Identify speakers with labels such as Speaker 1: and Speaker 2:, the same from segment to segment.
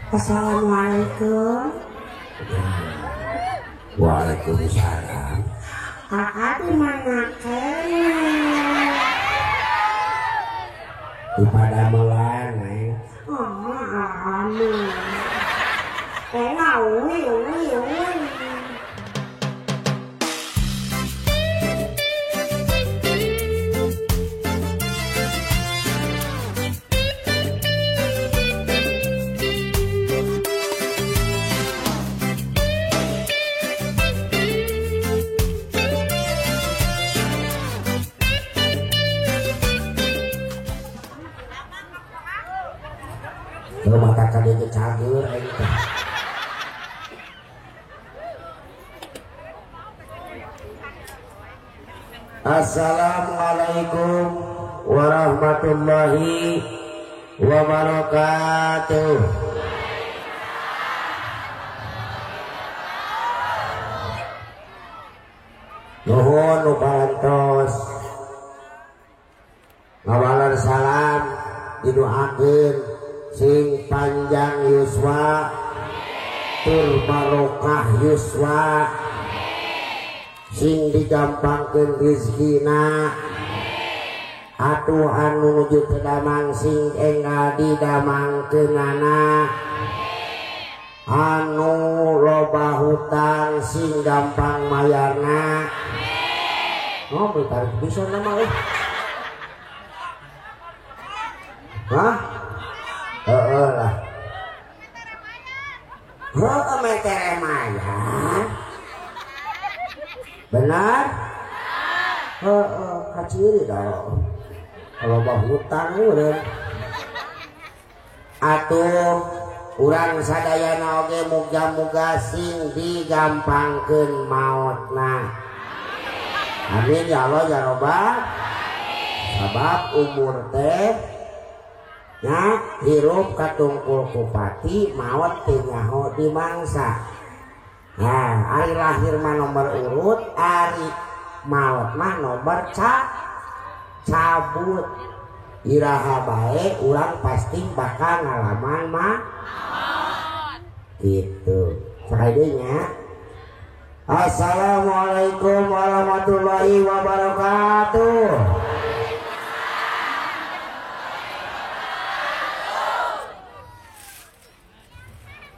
Speaker 1: Assalamualaikum.
Speaker 2: Waalaikumsalam.
Speaker 1: Aa di mana kene?
Speaker 2: Di Padamelan, Neng.
Speaker 1: Oh, amin. Wi wi wi.
Speaker 2: Mata kali ke cager aing teh. Assalamualaikum warahmatullahi wabarakatuh. Nuhun nu parantos ngawaler salam didoakeun sing panjang yuswa tur barokah yuswa sing digampangkeun rezekina atuh anu nuju teu damang sing enggal didamangkeunana anu loba hutang sing gampang mayarna. Oh, tarik bisa nama euy. Hah? Heeh lah. Heeh metere mayar. Benar? Heeh, kaciri dah. Kalau bah hutang urang. Atuh urang sadayana oge muga-muga sing digampangkeun maotna. Amin ya Allah ya Robbal. Sabab umur teh nya hirup katungkul kupati maot teu nyaho di mangsa. Nah, ari lahir mah nomor urut, ari maot mah nomor cabut. Iraha bae urang pasti bakal ngalaman mah gitu. Sakali nya. Assalamualaikum warahmatullahi wabarakatuh.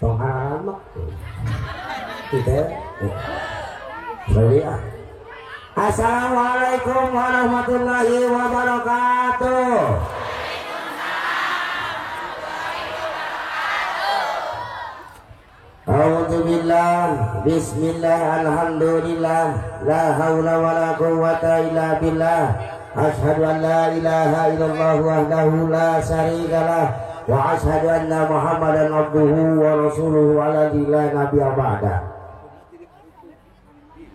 Speaker 2: Tong haramak kita. Assalamualaikum warahmatullahi wabarakatuh. A'udzubillah, bismillah, alhamdulillah, la haula wala quwwata illa billah. Asyhadu an la ilaha illallah wahdahu la syarikalah wa asyhadu anna Muhammadan abduhu wa rasuluhu alladzi la nabiyya ba'da.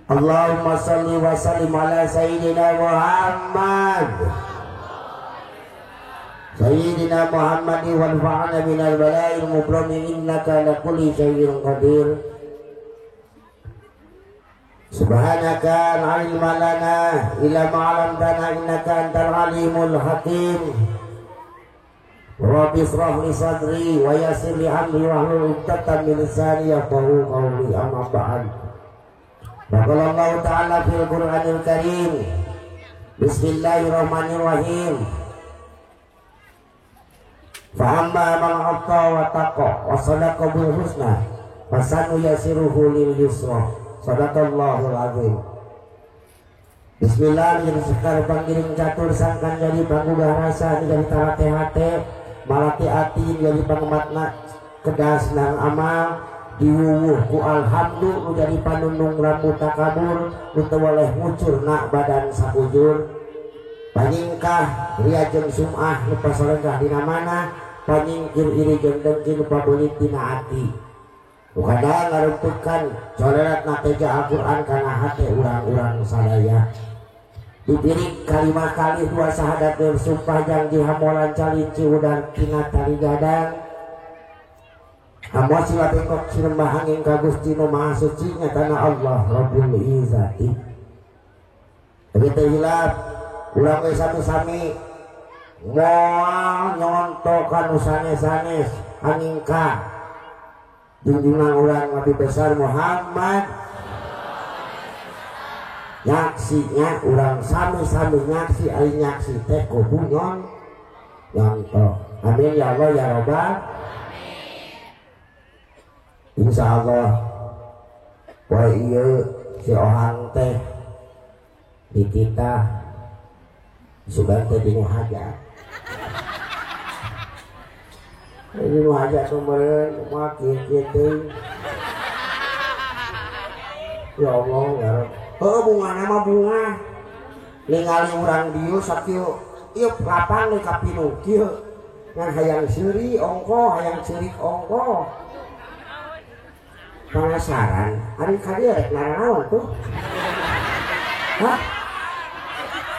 Speaker 2: Allahumma salli wa sallim ala sayyidina Muhammad. Sayyidina Muhammad wa anfa'na minal bala'il mubrami innaka ala kulli syai'in qadir. Subhanaka la ilma lana illa ma 'allamtana innaka antal alimul hakim. Rabbi israh li sadri wa yassir li amri wahlul 'uqdatam min lisani yafqahu qawli. Amma ba'd. Qala Allah ta'ala fil Qur'anil Karim. Bismillahirrahmanirrahim. Fa amma man 'ata wa taqa wa sadaqa bil husna fasanu yasiruhu lil yusra. Sadaqallahul azim. Bismillah jadi sekar panggiring catur sangkan jadi panggugah rasa jadi tarate hate malati ati jadi pangematna kedas nang amal diwuwuh ku alhamdu jadi panunung rambut takabur nu teu weleh ngucur na badan sakujur panyingkah ria jeung sum'ah nu pasalenggah dina mana panyingkir iri jeung dengki nu pabeulit dina ati. Kadang ngaruntukan colerat na teja Al-Quran kana hate urang-urang sadaya. Dipirik kalimah kali dua sahadat bersumpah janji hamolan calinci udar tina tali gadang. Hamoa sila tengkok cirembah angin ka Gusti nu Maha Suci nyatana Allah Rabbul Izzati. Tapi teu hilap urang we sami-sami moal nyontokan nu sanes-sanes angin ka Junjungan urang Nabi besar Muhammad nyaksinya urang sami-sami nyaksi ari nyaksi teh kudu nyontoh. Amin ya Allah ya Rabbal. Insyaallah poe ieu si ohang teh di kita sugan teh dinu hajat. Dinu hajat meureun mah kieu-kieu teuing. Ya Allah ya Rabb. Heuh bungana mah bunga. Ningali urang dieu sakieu ieu lapang deui ka pinuh kieu. Ngan hayang seuri ongko, hayang ceurik ongko. Penasaran, ari ka dieu rek naranaon tuh? Hah?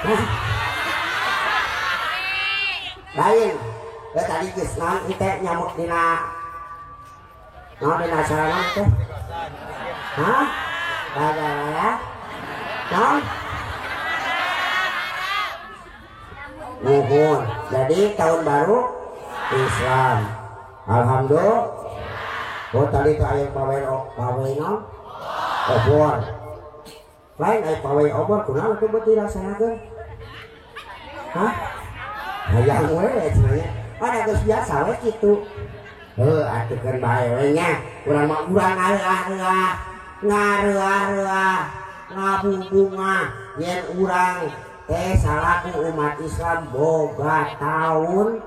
Speaker 2: Hah? Lain, tadi geus naon teh nyamuk dina naon dina acara naon teh? Hah? Bagaya? Naon? Nuhun. Jadi tahun baru Islam. Alhamdulillah. Oh tadi teh aya pawai pawai naon? Obor. Lain aya pawai obor kunaon teh beuti dilaksanakeun? Hah? Hayang we cenah. Ada geus biasa we kitu. Heuh atuh keun bae we nya. Urang mah urang ngareah-reah, ngareah-reah, ngabubunga yen urang teh salaku umat Islam boga tahun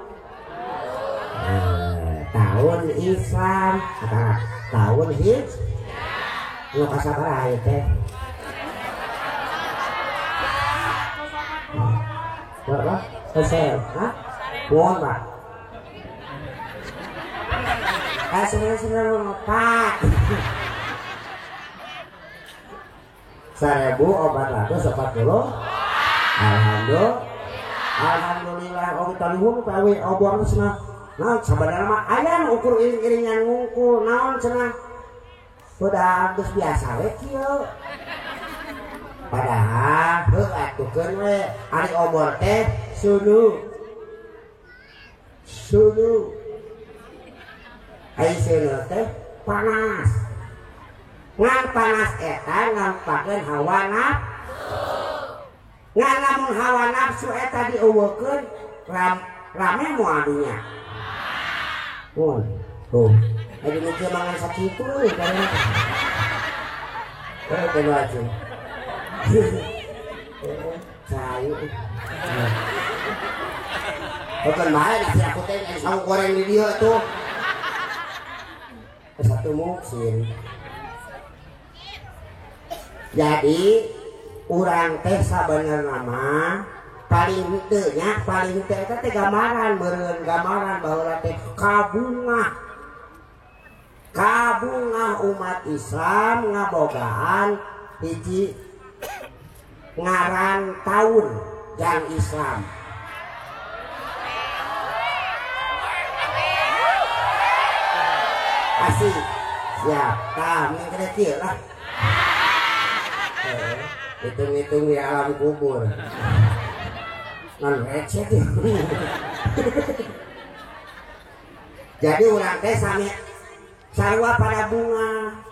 Speaker 2: tahun Islam tahun Hijrah nu kasabaraha ieu teh? Berapa? Selesai, hah? Mohon pak. 1904. 1440. Alhamdulillah. Alhamdulillah. Oh kita luhur pawe obor cenah. Naon sabadarna mah aya nu ukur iring-iringan ngungkul naon cenah. Udah geus biasa we kieu. Padahal heuh atuh keun we ari obor teh sunu. Sunu. Ari sunu teh panas. Ngan panas eta ngampakeun hawa nafsu. Ngan lamun hawa nafsu eta dieuweukeun rame moal dunya. Mun, tuh. Ari nu kieu mangan sakitu euy karena. Eh kudu aja. Sayu. Bukan bae nasi aku teh sangu goreng di dieu tuh. Satu muksin. Jadi urang teh sabenerna mah paling henteu nya paling henteu eta teh gambaran meureun gambaran baheula teh kabungah. Kabungah umat Islam ngabogaan hiji ngaran taun jang Islam. Asik. Siap. Tah mending kena kieu lah. Hitung-hitung di alam kubur. Ngan receh. Jadi urang teh sami sarua pada bunga.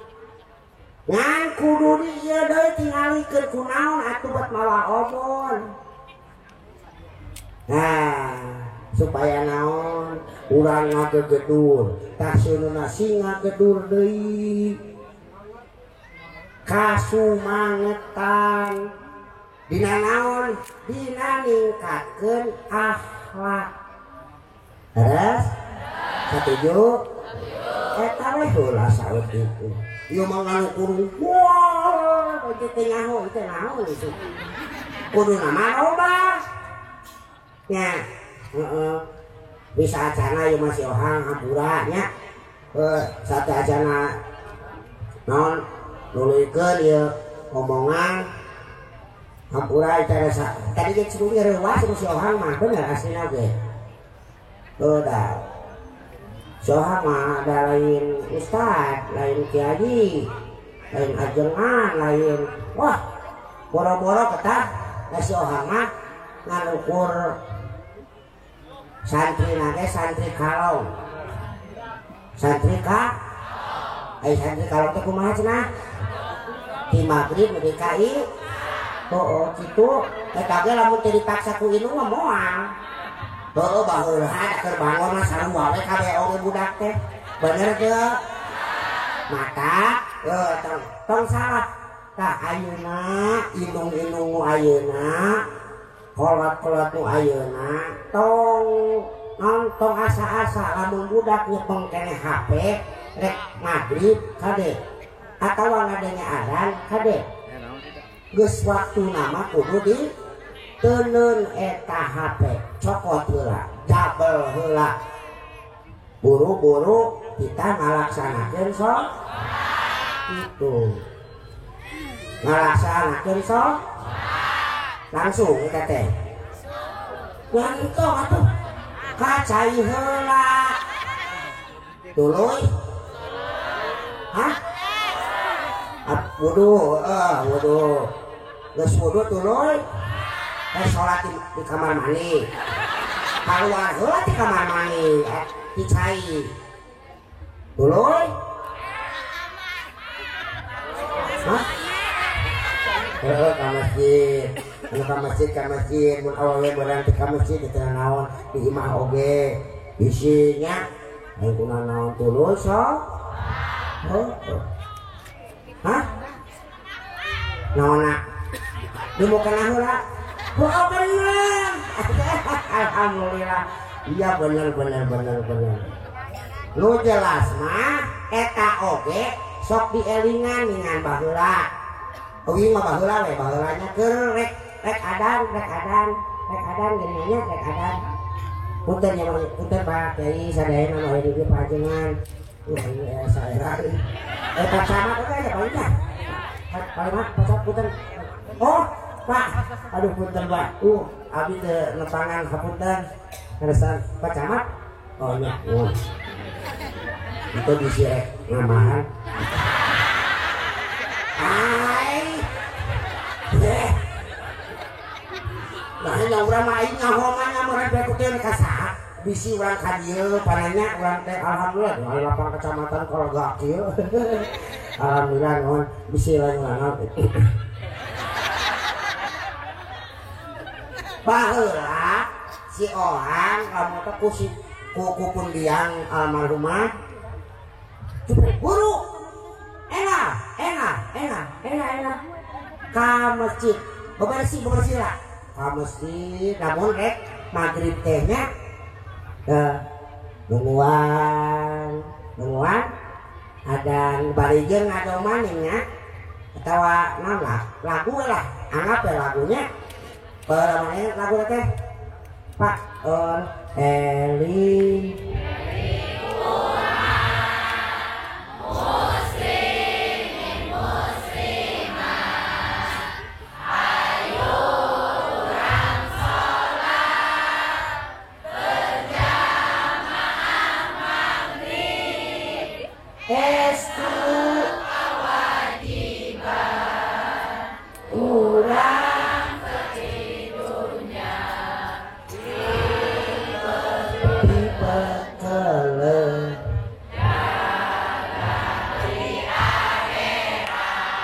Speaker 2: Ngan kudu di ieu deui tingalikeun kunaon atuh buat mawa obor. Nah, supaya naon urang ngagegedur, tah seuneuhna sing ngagedur deui. Kasumangetan dina naon dina ningkatkeun akhlak. Terus satuju eta we heula saeut itu. Ieu mah ngalukurung wah teu nyaho teu naon itu. Kuduna mah loba. Nya heeh. Bisa acana ieu masih ohang hampura nya. Heuh sateuacana naon nuluykeun ieu omongan hampura eta rasa tadi ge cirung reuas si ohang mah bener aslina ge. Heuh da. Si ohang mah ada lain ustad, lain kiai, lain ajengan, lain wah boro-boro ketah da si ohang mah ngalukur santri nage santri kalong. Santri ka Ai santri kalong teh kumaha cenah? Di magrib nepi ka oh kitu eta ge lamun teu dipaksa ku indung mah moal. Heuh baheula keur bangun mah sarua we kabeh oge budak teh. Bener teu? Mata tong salah. Tah ayeuna indung-indung nu ayeuna, kolot-kolot nu ayeuna tong tong asa-asa lamun budak nyepeng keneh HP rek magrib kade atawa ngadenge adzan kade. Geus waktuna mah kudu di teuneun eta HP, cokot heula, jabel heula. Buru-buru kita ngalaksanakeun sholat itu. Ngalaksanakeun sholat langsung eta teh. Ngantok atuh. Kacai heula. Tuluy. Hah? Wudu, wudu. Geus wudu tuluy. Sholat di kamar mandi. Keluar heula di kamar mandi, dicai. Tuluy. Hah? Heeh, ka masjid. Anu ka masjid, ka masjid, mun awewe beurang teh ka masjid teu naon, di imah oge. Bisinya lain kuna naon tuluy sok. Heuh. Hah? Naonna? Dimukena heula. Oh bener. Alhamdulillah. Iya bener bener bener bener. Nu jelas mah eta oge sok dielingan dengan baheula. Oge mah baheula we baheulanya keur rek rek adan rek adan rek adan geuning rek adan. Punten ya punten Pak Kiai sadayana nu aya di dieu pajengan. Ini saera. Pak Camat oge aya palingnya. Paling mah Pak punten. Oh, Pak, aduh punten Pak. Abi teu nepangan hapunten. Karesan Pak Camat. Oh nya. Oh. Itu bisi rek namahan. Ai. Eh. Nah, nya urang mah aing nyaho mah nya meureun bae ku teh ka saha. Bisi urang ka dieu pananya urang teh alhamdulillah di lapang kecamatan kalau kieu. Alhamdulillah nuhun bisi lain urang. Baheula si orang lamun teh ku si ku pun diang almarhumah buru enak enak enak enak enak ka masjid bebersih bebersih lah ka masjid namun rek maghrib tehnya nungguan nungguan ada bari jeung ngadomaningnya atawa naon lah lagu lah anggap ya lagunya namanya lagu teh Pak Eli
Speaker 3: muslimin muslimat ayo urang sholat berjamaah maghrib
Speaker 2: estu
Speaker 3: kewajiban
Speaker 2: urang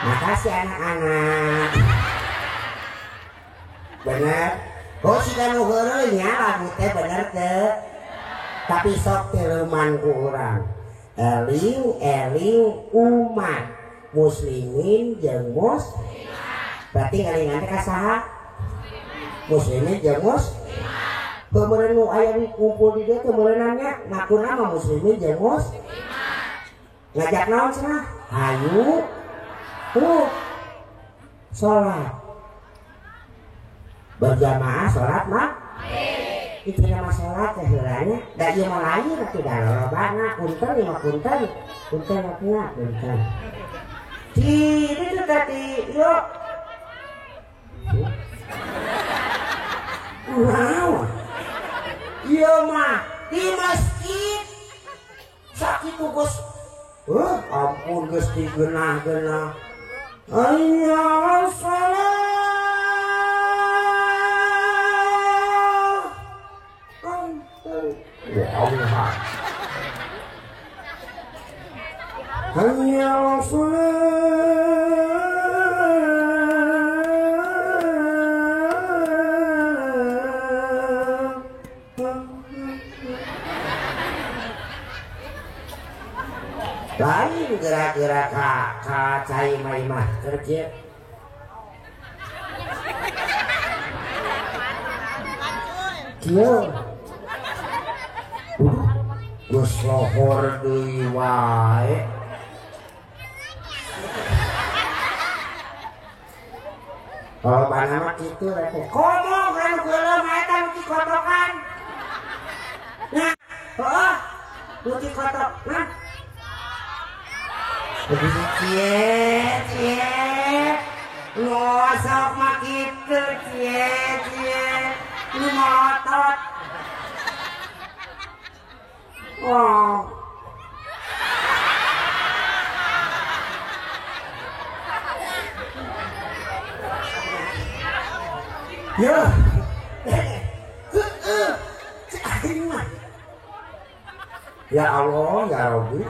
Speaker 2: makasih anak-anak. Bener. Oh siga nu heureuy nya lagu teh bener teu. Tapi sok tileuman ku urang. Eling eling umat muslimin jeung muslimat. Berarti ngalingan teh ka saha? Muslimin jeung muslimat. Peumeureuh nu aya kumpul di dieu teh meureunannya ngakuna mah muslimin jeung muslimat. Ngajak naon cenah? Hayu sholat berjamaah sholat mah itu nama sholat teh heulanya da ieu mah lain atuh da lolobana punten ieu mah punten punten atuh punten di itu tadi yo wow ieu mah di masjid sakitu geus ampun geus digenah-genah. Hayya salat. Ya Allah. Hayya 'alas-shalah. Lain gerak-gerak ka cai mah kerja. Kieu. Geus lohor deui wae. Kalau bana mah kitu rek. Komo kan geuleuh mah eta nu dikotokan. Nah, heuh. Nu dikotok. Nah. Begitu cie cie. Ngosok mah kitu cie cie. Nu ngotot. Oh. Ya. Ya Allah, ya Rabbi.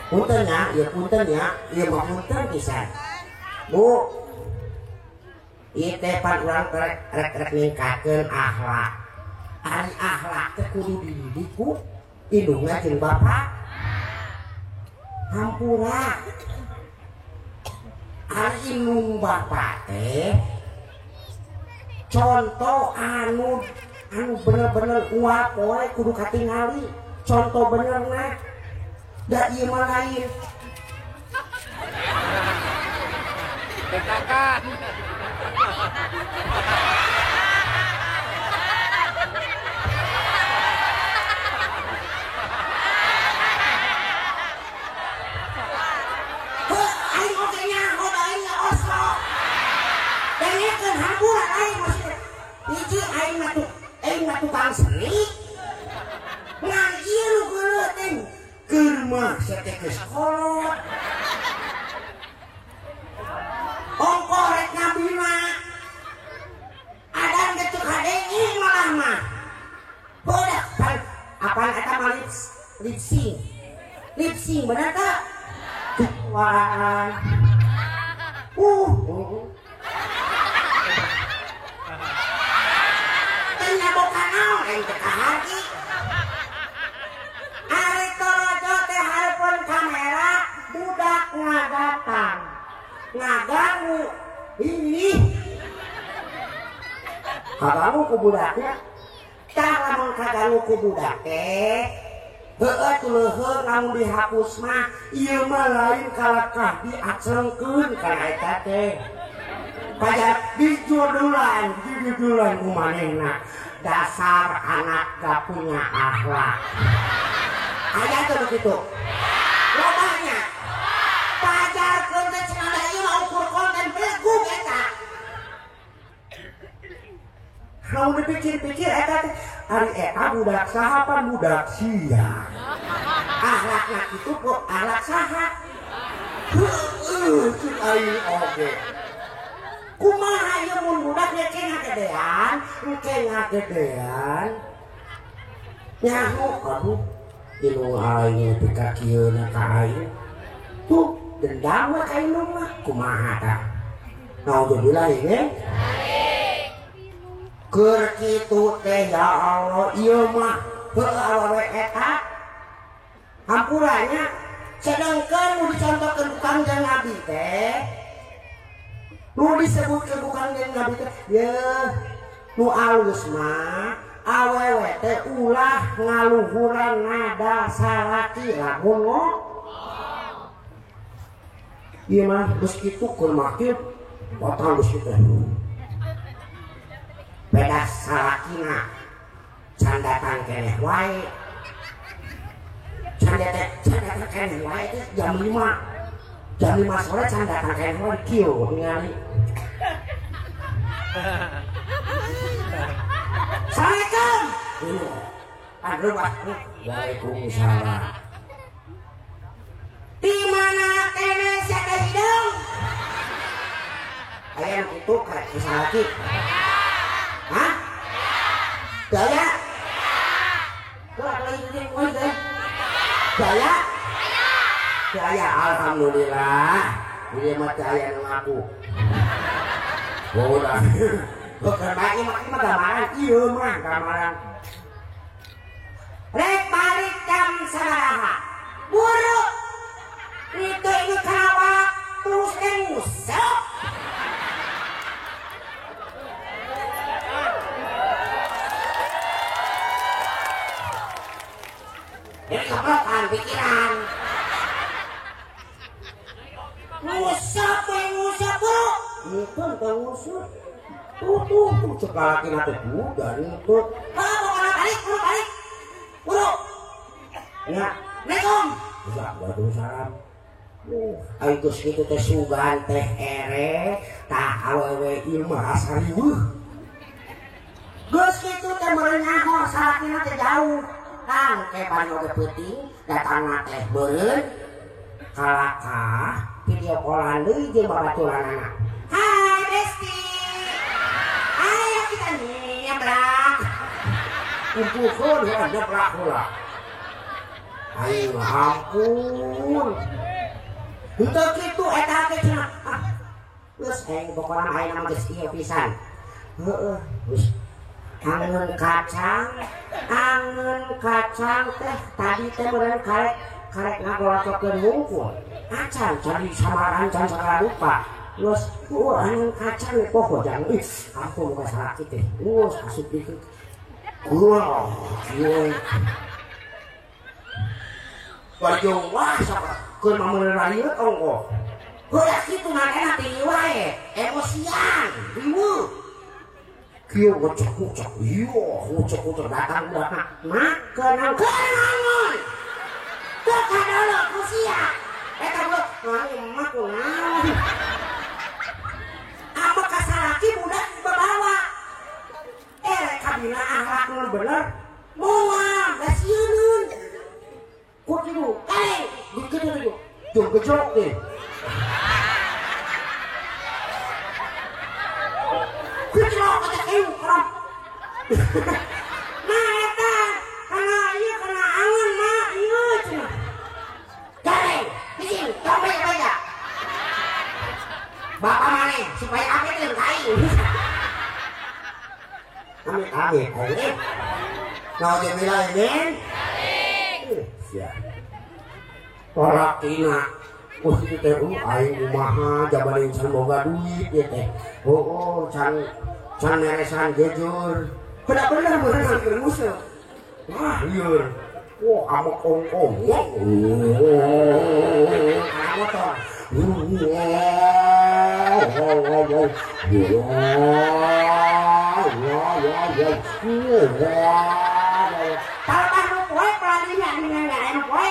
Speaker 2: Punten ya, ya punten ya, ya mah punten pisan. Bu. Ieu teh pan urang rek ningkatkeun akhlak. Ari akhlak teh kudu dididik ku indungna jeung bapak. Hampura. Ari indung bapak teh contoh anu bener-bener uap poe kudu katingali, contoh benerna. Da ieu mah lain.
Speaker 3: Tetakan.
Speaker 2: Heuh, aing oge nyaho da aing Oslo. Dengekeun hampura aing maksudna. Hiji aing mah tukang seni. Ngan ieu nu geuleuh teh keur mah sia teh geus kolot. Ongkoh rek ngabina. Adan ge teu kadenge malah mah. Bodak pan apaan eta mah lip sync. Lip sync bener teu? Wah. Teu nyabokan naon aing teh kaharti. Ari torojo teh hareupeun kamera budak ngadatang. Ngaganggu ini. Kaganggu ku budaknya. Tah lamun kaganggu ku budak teh heueuh tuleuheung lamun dihapus mah ieu mah lain kalakah diacengkeun kana eta teh. Pajar dijudulan, dijudulan ku manehna. Dasar anak gak punya akhlak. Aya teu kitu? Lobanya. Pajarkeun teh cenah da ieu mah ukur konten belegug eta. Lamun dipikir-pikir eta teh ari eta budak saha pan budak sia. Akhlakna kitu kok akhlak saha? Heueuh cek aing oge. Kumaha ieu mun budak engke ngagedean, engke ngagedean. Nyaho aduh indung aing teh ka kieuna ka aing. Tuh dendam we ka indung mah kumaha tah. Naudzubillah ye. Keur kitu teh ya Allah ieu mah heueuh awewe eta. Hampuranya sedengkeun nu dicontohkeun ku Kangjeng Nabi teh. Nu disebutkeun ku Kangjeng Nabi teh yeuh nu alus mah awewe teh ulah ngaluhuran nada salaki lamun ngo. Ieu mah geus kitu keur make batal geus kitu. Beda salakina can datang keneh wae. Can datang keneh wae teh jam 5. Jam 5 sore can datang keneh wae kieu ningali. Assalamualaikum. Aduh, waalaikumsalam. Di mana kene sia teh hidung? Aya nu kitu ka salaki. Hah? Daya? Daya? Daya? Teu aya alhamdulillah. Ieu mah teu aya nu ngaku. Udah. Bukan bae mah gambaran ieu mah gambaran.
Speaker 1: Rek balik jam sabaraha. Buru. Itu ini kawa terus ngusep.
Speaker 2: Ini keblokan pikiran.
Speaker 1: Ngusep ngusep buru.
Speaker 2: Itu teh ngusep. Tuh tuh tuh cek lalaki na teh udah itu.
Speaker 1: Kalau mau balik, buru balik. Buru.
Speaker 2: Ya.
Speaker 1: Assalamualaikum.
Speaker 2: Ya, waalaikumsalam. Aing geus kitu teh sugan teh ere tah awewe ieu mah asa riweuh.
Speaker 1: Geus kitu teh meureun nyaho salakina teh jauh.
Speaker 2: Kang ke bani oge peuting datangna teh beureun kalakah video callan deui jeung babaturanana.
Speaker 1: Hai besti. Ayo kita nyebrang.
Speaker 2: Kumpulkeun heuh nyebrang heula. Aing ampun.
Speaker 1: Henteu kitu eta teh cenah.
Speaker 2: Ah, geus aing pokona aing mah geus ieu pisan. Heueuh, geus angeun kacang teh tadi teh meureun karek karek ngagolacokeun hungkul. Acan cari samaran can sagala rupa. Geus heueuh angeun kacang poho jang ih ampun ka salaki teh. Geus asup dieu. Gua kieu. Bajong wah sok keur mah rayeuh ongkoh.
Speaker 1: Heuh kitu manehna teh wae, emosian, riweuh.
Speaker 2: Kieu ngocok-ngocok, ieu ngocok-ngocok datang budakna.
Speaker 1: Mak keunang keunangon. Teu kadolok ku sia. Eta budak aing mah kunaon. Apa ka salaki budak dibawa. Eh kabina akhlak nu bener. Moal da sieun.
Speaker 2: Ku kitu,
Speaker 1: eh
Speaker 2: kitu kitu. Jeung gejrok teh.
Speaker 1: Gejrok kata kieu karam. Nah eta kana ieu kana angeun mah ieu cenah. Gareng, bisi tombe bae.
Speaker 2: Bapak maneh supaya apekeun ka aing. Amit amit aing. Naon jeung milai men? Sia. Tolakina. Wah kitu teh aing kumaha jabanin can boga duit ieu teh. Heueuh can can meresan jujur. Bener bener bener keur nguseup. Wah lieur. Wah amek ongkong. Kana motor.
Speaker 1: Talbah nu poe pelarinya nya nu poe.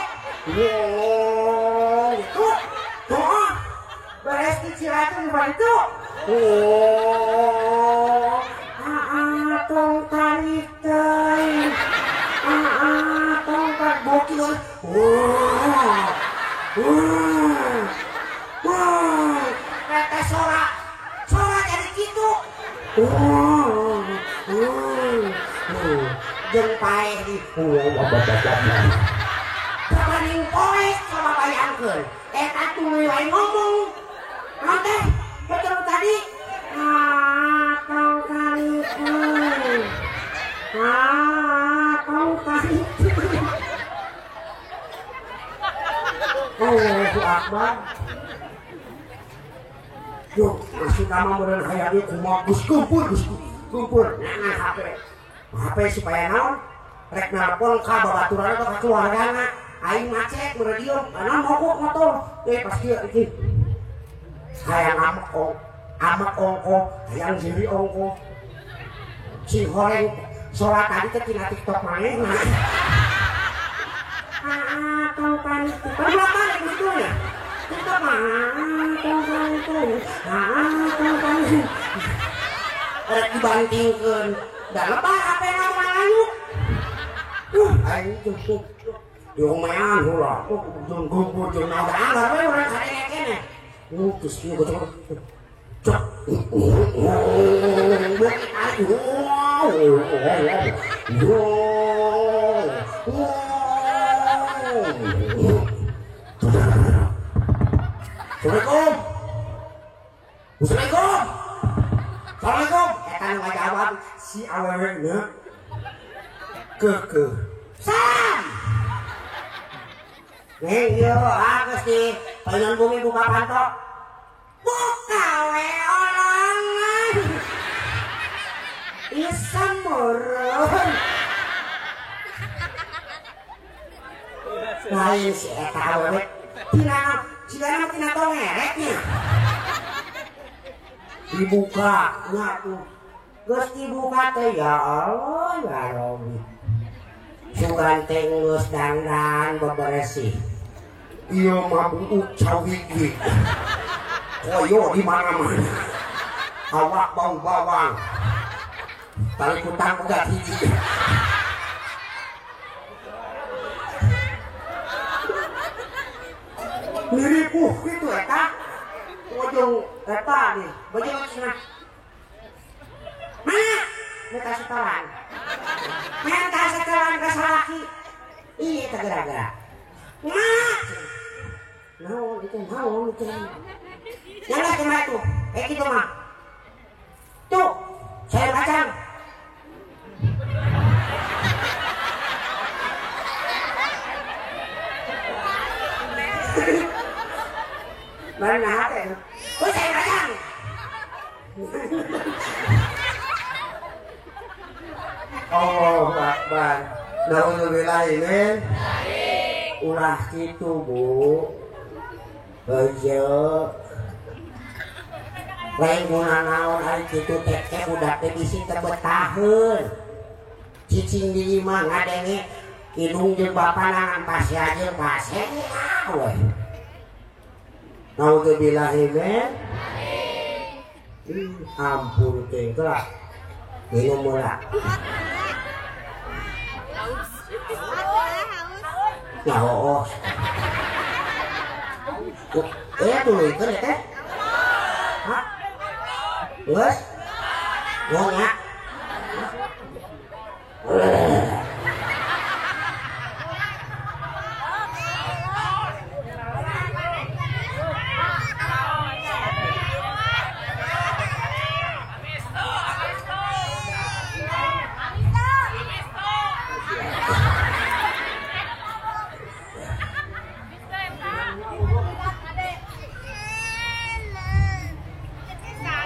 Speaker 1: Itu tuh beres di Ciratu nu baritu.
Speaker 2: Oh,
Speaker 1: aa tong tarik teuing. Aa tong tarik bokil.
Speaker 2: Wah. Wah. Wah.
Speaker 1: Eta sora. Sora jadi kitu.
Speaker 2: Wah. Wah.
Speaker 1: Jeung paeh di Sabaning poe coba bayangkeun. Eta tuluy wae ngomong. Naon teh? Betul tadi. Ah, tong tarik. Ah, tong tarik.
Speaker 2: Allahu Akbar. Yo, maksudna mah meureun hayang ieu kumaha geus kumpul geus kumpul.
Speaker 1: Nah, HP.
Speaker 2: HP supaya naon? Rek nelpon ka babaturan atau ka keluargana. Aing macet meureun dieu, naon mogok motor. Eh pasti iki. Hayang amek ong, amek ongkoh, hayang jeri ongkoh. Si horeng sholat tadi teh tina TikTok manehna.
Speaker 1: Ah, tong panik. Berapa lagi gitu ya? TikTok mah, tong panik. Ah, tong panik.
Speaker 2: Rek dibantingkeun.
Speaker 1: Da lebar HP-na mah layu.
Speaker 2: Aing cukup. Diomean heula. Jeung kumpul jeung naon
Speaker 1: Anggar we urang sadenge keneh.
Speaker 2: Geus kieu gocok. Cok. Assalamualaikum. Assalamualaikum. Assalamualaikum. Eta nu ngajawab si awewe nya keukeuh.
Speaker 1: Sam. Neng yo geus di payun bumi buka panto. Buka we olangan. Isa murun. Lain si eta awewe tina cigana mah tina tongereknya.
Speaker 2: Dibuka nya tuh.
Speaker 1: Geus dibuka teh ya Allah ya Rabbi. Sugan teh geus dandan beberesih.
Speaker 2: Ieu mah buuk cawigwig. Koyo di mana-mana. Awak bau bawang. Tali kutang udah hiji.
Speaker 1: Miripuh gitu eta. Ujung eta nih, baju cenah. Mana? Minta setoran. Minta setoran ke salaki. Iya teh gara-gara. Mana? Naon itu, naon itu. Nyala kemana tuh? Gitu mah. Tuh, sayur kacang. Mana hati? Oh, sayur kacang.
Speaker 2: Allahu Akbar. Nauzubillah ini.
Speaker 1: Ulah kitu, Bu. Heujeuk. Lain guna naon ari kitu teh teh budak teh bisi teu betaheun. Cicing di imah ngadenge indung jeung bapana ngan jeung pase we.
Speaker 2: Nauzubillah ini. Ampun teh gerak. Minum bola.
Speaker 1: Ya oh. Tuluy teh. Hah? Geus? Ngomong.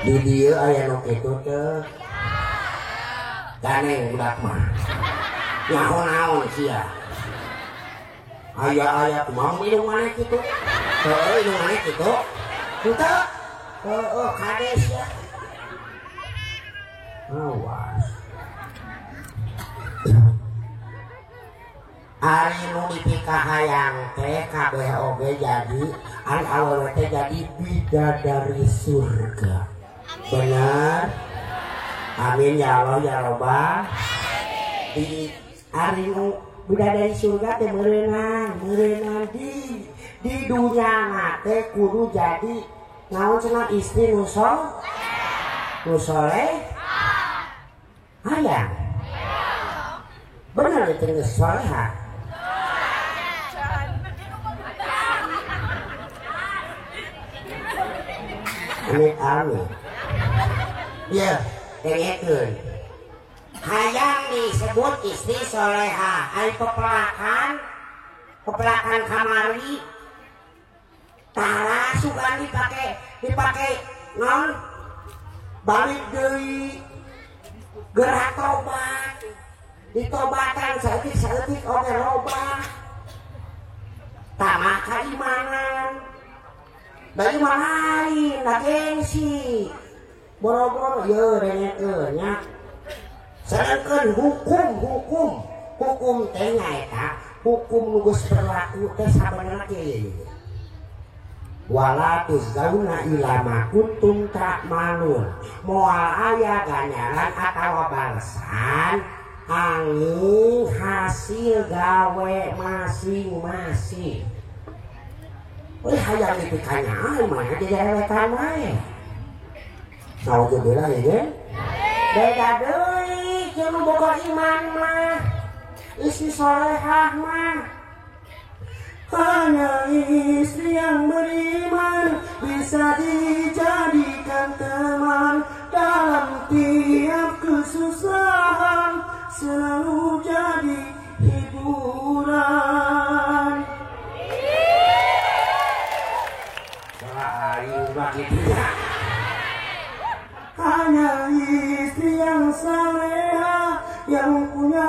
Speaker 2: Di dieu aya nu kitu teh. Ganeng budak mah. Nyaho naon sia. Aya-aya kumaha indung maneh kitu? Heueuh indung maneh kitu. Henteu. Heueuh kade sia. Awas.
Speaker 1: Ari nu dipikahayang teh kabeh oge jadi ari awewe teh jadi bidadari surga.
Speaker 2: Benar. Amin ya Allah ya Robbal.
Speaker 1: Di ari nu bidadari surga teh meureunang, meureunang di dunya teh kudu jadi naon cenah istri nu soleh. Hayang. Bener itu geus soleha. Amin amin. Ya, dengekeun. Hayang disebut istri soleha, ari pepelakan, pepelakan kamari. Tara sugan dipake non balik deui gerak tobat. Ditobatan saeutik-saeutik oge robah. Tamah kaimanan. Bagi mah lain, da gengsi. Boro-boro ye dengekeun nya. Sedengkeun hukum hukum teh nyaeta hukum nu geus berlaku teh sabenerna kieu. Wala tuzzauna ila ma kuntum ta'malun. Moal aya ganjaran atawa balesan angin hasil gawe masing-masing. Wih hayang dipikanya mana dijarewetan wae.
Speaker 2: Nauzubillah ya.
Speaker 1: Beda deui jeung nu boga iman mah. Istri solehah mah.
Speaker 2: Hanya istri yang beriman bisa dijadikan teman dalam tiap kesusahan, selalu jadi hiburan. Hanya istri yang saleha, yang punya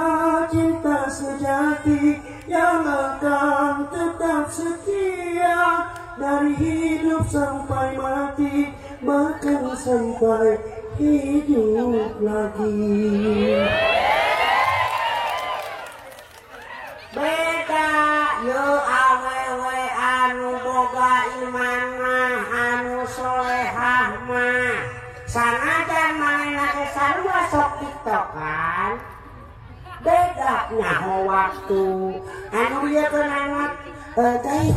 Speaker 2: cinta sejati, yang akan tetap setia dari hidup sampai mati, bahkan sampai hidup lagi.
Speaker 1: Beda yo awewe anu boga iman mah, anu solehah mah, sanajan manehna ge sarua sok tiktokan, beda nyaho waktu anu ieu keunangan. Guys,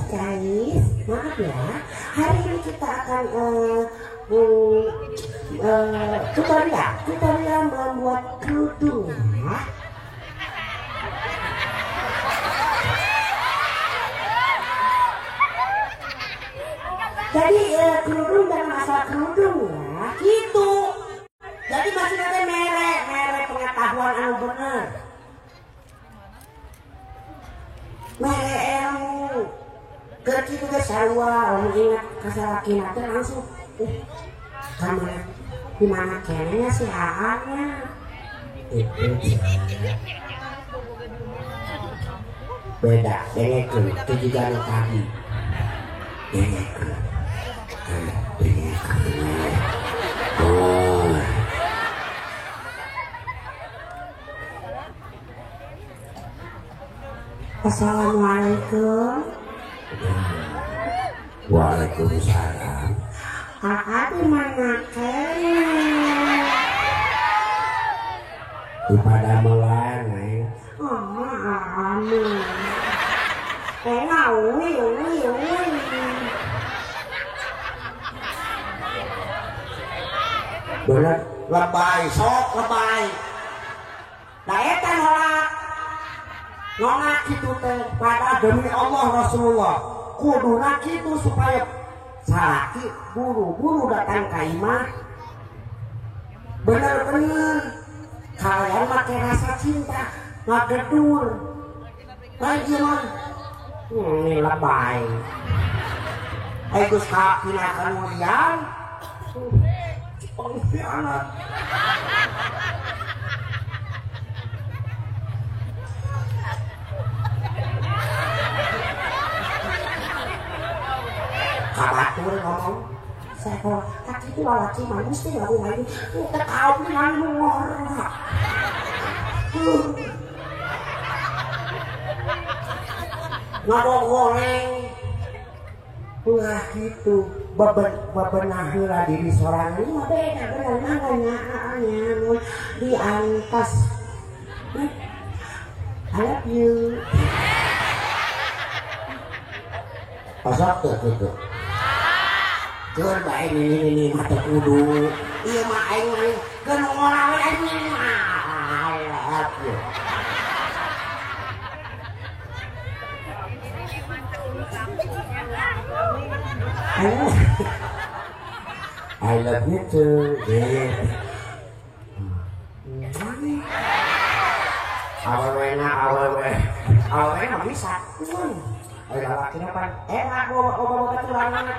Speaker 1: maaf ya, hari ini kita akan tutorial membuat kerudung ya. Jadi kerudung dan masalah kerudung ya, gitu. Jadi masih ada mere pengetahuan anu bener, mere ilmu. Keur kitu ge sarua, lamun ingat ka salakina teh langsung kamar di mana keneh si Aa-nya. Itu beda, dengekeun teu jiga nu tadi. Dengekeun. Dengekeun. Oh. Assalamualaikum.
Speaker 2: Waalaikumsalam.
Speaker 1: Aa di mana keneh?
Speaker 2: Di padamelan, Neng.
Speaker 1: Oh, anu. Uwi uwi uwi.
Speaker 2: Bener,
Speaker 1: lebay, sok lebay. Da eta nolak. Nolak kitu teh pada demi Allah Rasulullah. Kuduna kitu supaya salaki buru-buru datang ka imah. Bener-bener kalian make rasa cinta ngagedur. Lagi mah ini lebay. Ayo geus kapina kemudian pengkhianat. Kabatur ngomong, saya kalau kaki itu laki mah mesti aku main, kau dengan ngorok. Ngomong goreng, wah gitu, bebenahilah diri seorang ini mah beda benar makanya di atas. I love you.
Speaker 2: Pasok tuh gitu.
Speaker 1: Keur bae ini mah teu kudu. Ieu mah aing mah keur ngora we aing mah. I love you.
Speaker 2: I love you too. Yeah.
Speaker 1: Awewena awewe. Awewena bisa. Ayo lalakina pan enak loba baturan.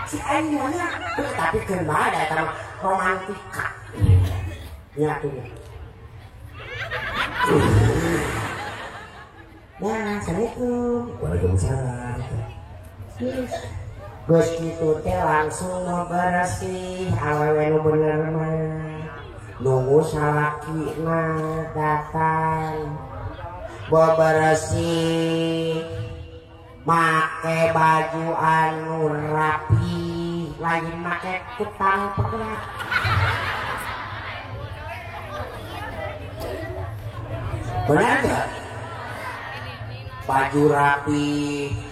Speaker 1: Si aing mana? Tapi keur bae da eta mah romantika. Nya tuh. Nah, assalamualaikum.
Speaker 2: Waalaikumsalam.
Speaker 1: Geus kitu teh langsung bersih awewe nu bener mah. Nunggu salakina datang. Bebersih make baju anu rapi, lain make kutang pegat. Benar gak? Baju rapi,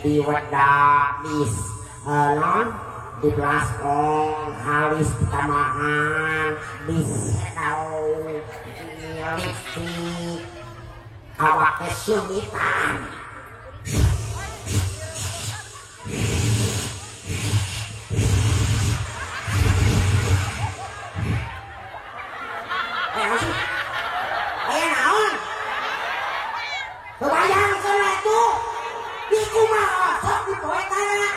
Speaker 1: diwedak, dis, non, Di blush on halis ditamahan di shadow di lipstick awak teh seungitan. Aya naon? Kebayangkeun atuh di kumaha sok di poe tara.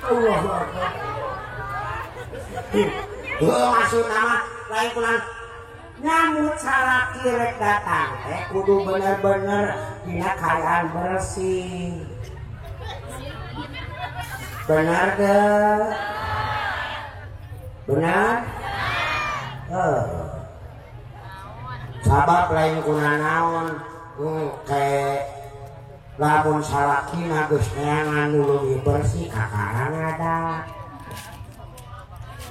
Speaker 1: Allahu Akbar. Heuh maksudna mah lain kunaon nyamut salaki rek datang teh kudu bener-bener dina kaayaan bersih. Benar teu? Benar? Heuh. Sabab lain kunanaon engke lamun salakina geus neangan nu leuwih bersih kakarang ada.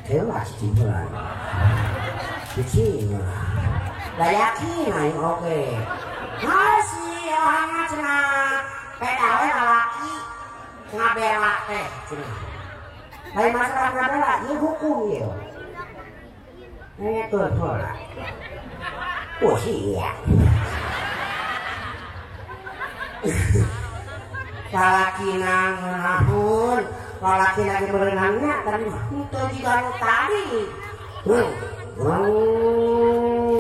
Speaker 1: Kelas cibulan. Cicing. Da yakin aing oge. Masih ohangna cenah. Peda we lalaki ngabela teh cenah. Lain masalah ngabela ieu hukum ieu. Ngetur heula. Oh iya. Salakina ngeunahun, lalaki lagi berenangnya tadi henteu jiga nu tadi.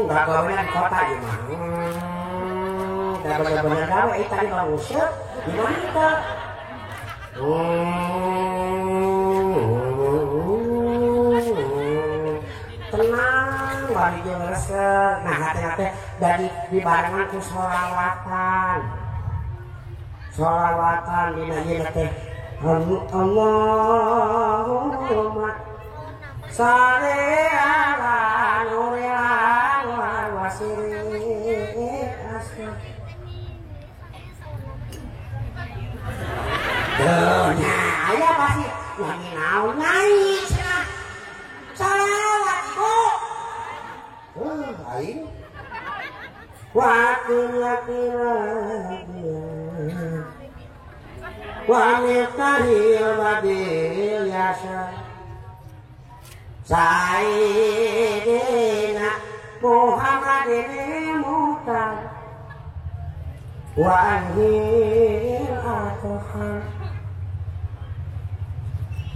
Speaker 1: Gagawena di kota ieu mah. Da bener-bener gawe ieu tadi banguseup, di mana teu? Tenang bari jeung resep. Nah hati-hati dari dibarengan ku sholawatan. Sholawatan dina ieu teh Allahumma sholli ala nuril anwar wa sirri asma. Duh, nah aya pasti nyanyi naon nyanyi cenah. Sholawat ibu. Aing. Wa wa miftahil babil yasa Sayyidina Muhammadin muhtar wa anhil atuhar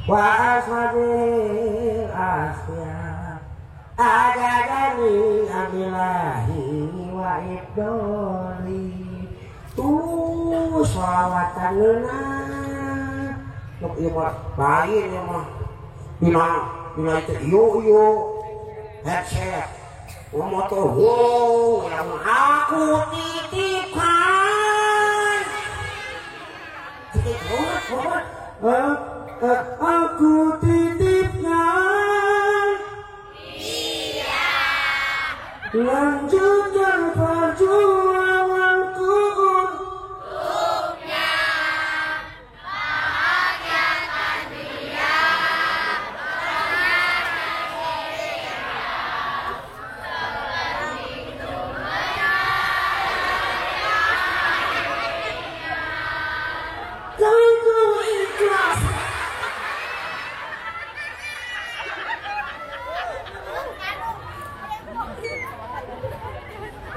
Speaker 1: wa ashabil akhyar adadani abilahi wa ibdoli. Tuh sholawatan ngeunah nuk ieu mah lain ieu mah dina dina itu ieu ieu headset motor wow lamun aku titipkan titip aku titipkan
Speaker 3: iya
Speaker 1: lanjutkan perjuanganku.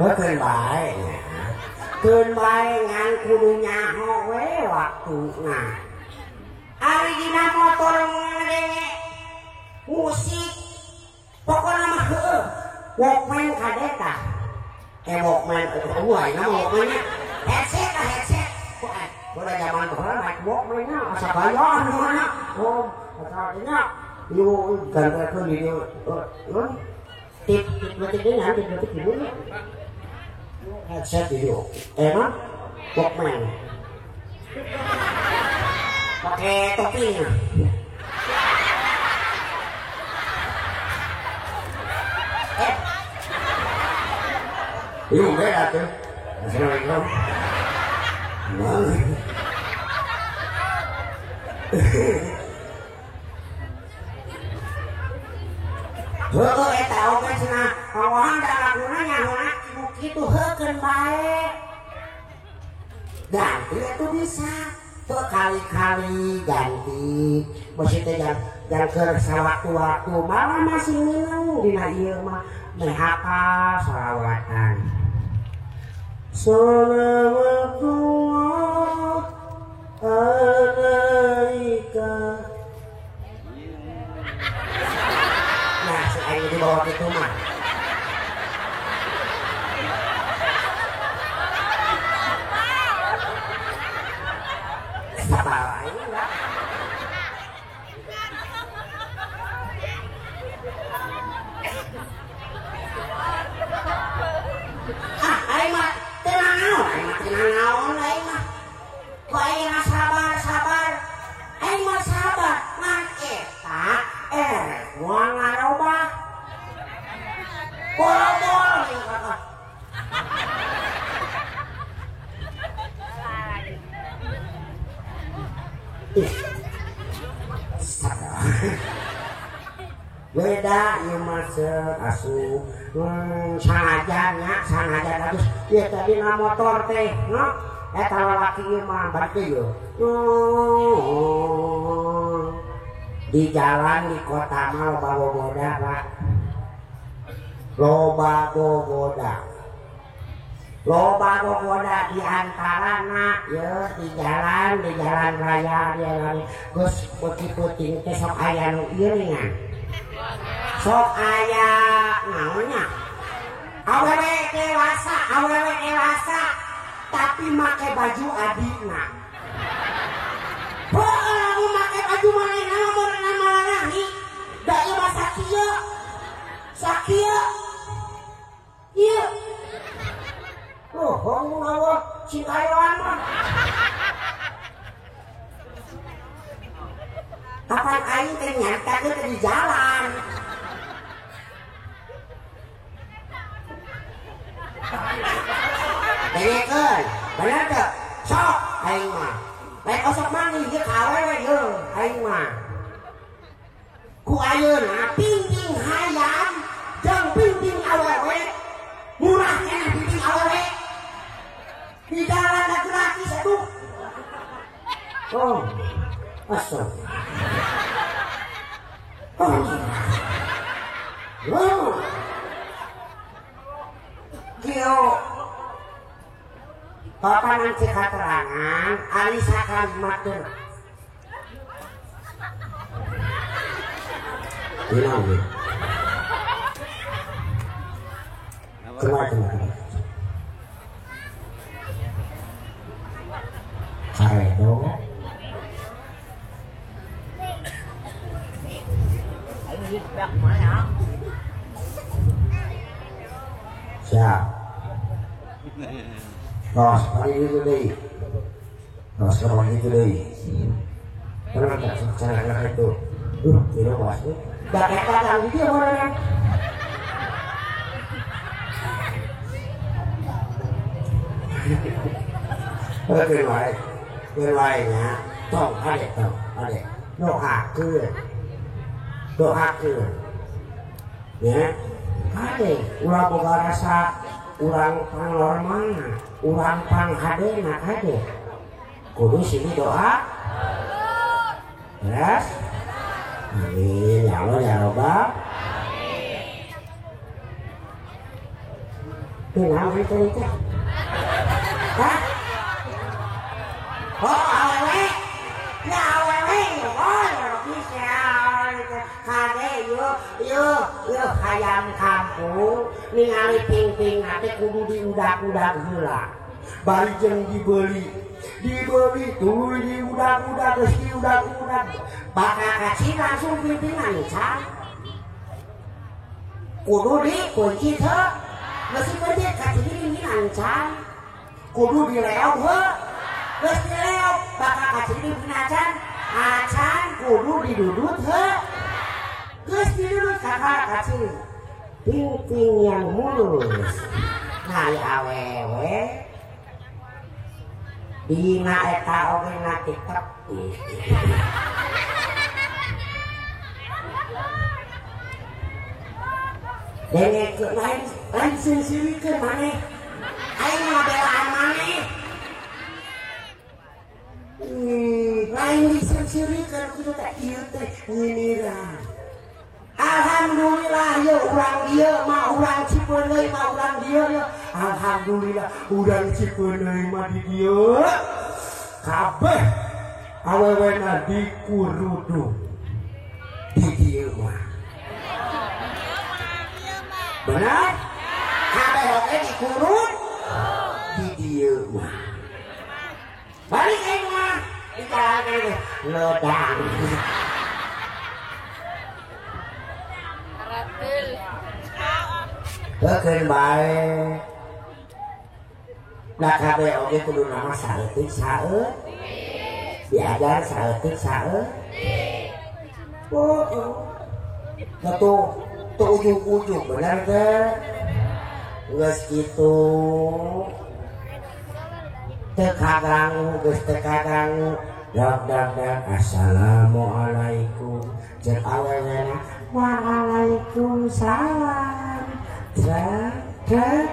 Speaker 1: Keun bae nya. Keun bae ngan kudu nyaho we waktuna. Ari dina motor ngadenge musik pokona mah heueuh. Walkman kade tah. Walkman eueuh ayeuna mah walkman nya. Headset lah headset. Bola zaman baheula naik walkman nya asa gaya anu. Oh, asa nya ieu gantekeun di dieu. Tip tip detik ini, tip detik ini. Headset video, enak, Walkman, pakai topi. Iya beda tuh. Assalamualaikum. Heuh eta oge cenah kawahan da laguna nyahona kitu heukeun bae. Ganti itu bisa. Tuh kali-kali ganti. Mesti teh jangan keur sawaktu-waktu malah masih minum dina ieu mah meh hafal sholawatan. Sholawatullah alaika. Nah, si aing di bawah itu mah. Sabar aing lah. Ah, aing mah tenang naon, aing mah tenang naon aing mah. Ku aing mah sabar-sabar. Aing mah sabar ngan eta moal ngarobah. Boro-boro ieu kata. Ih. Sabar. Beda ieu mah asup. Sanajan nya, sanajan terus ieu tadi na motor teh, no? Eta lalaki ieu mah bari ieu. Di jalan di kota mah loba gogoda, Pak. Loba gogoda. Loba gogoda di antarana ye di jalan raya di jalan geus peuting-peuting teh sok aya nu ieu nya. Sok aya naonnya? Awewe dewasa tapi make baju adina. Heuh lamun make baju manehna mah meureunan malarani. Da ieu mah sakieu. Sakieu. Ieu. Oh, hong Allah cingkayoan mah. Kapan aing teh nyata teh di jalan. Dengekeun, bener teu? Sok aing mah. Lain osok manggih ieu ka awewe ieu aing mah. Ku ayeuna pingping hayam jeung pingping awewe murah keneh pingping awewe. Di jalan da gratis atuh. Oh. Asal. Oh. Oh. Kieu Bapak nanti keterangan alisa kalimat teu. Kunaon we? Kumaha. Karedo. Siap. Tos kali itu deui. Tos kali itu deui. Pernah tak cara itu? Tidak bos. Da eta kali dia meureun. Oke, baik. Berwae nya tong ade tong ade. Doakeun. Doakeun. Ya. Kade ulah boga rasa urang pangnormalna, urang panghadena kade. Kudu sini doa. Beres? Amin ya Allah ya Robbal. Amin. Kenapa itu itu? Hah? Oh, awewe. Ya awewe, oh bisa. Kade yo yo yo hayam kampung ningali ping-ping teh kudu diudak-udak heula. Bari jeung dibeli. Dibeli tuluy diudak-udak geus diudak-udak. Bakal kacir langsung pimpinan can. Kudu dikunci teu. Geus dikunci kacir pimpinan can. Kudu dileog heuh. Geus dileog bakal kacir pimpinan can. Acan kudu didudut heuh. Geus didudut kakak kacir. Ping-ping yang mulus. Nah, ya awewe. Dina eta oge na TikTok. Dengekeun lain lain seuseurikeun maneh. ngabelaan maneh. Lain diseureurikeun kitu teh ieu teh nyindiran. Alhamdulillah ye urang dieu mah urang Cipeundeuy mah urang dieu ye. Alhamdulillah urang Cipeundeuy mah di dieu. Kabeh awewena dikurudung di dieu mah. Benar? Kabeh oge dikurud di dieu mah. Balik aing mah di jalan lodang. Keun bae. Da kabeh oge kudu nama saeutik saeutik. Diajar saeutik saeutik. Oh, tuh tuh ujung-ujung bener teh. Geus kitu. Teu kaganggu, geus teu kaganggu. Dak dak dak assalamualaikum. Jeung awewena waalaikumsalam. Drak drak.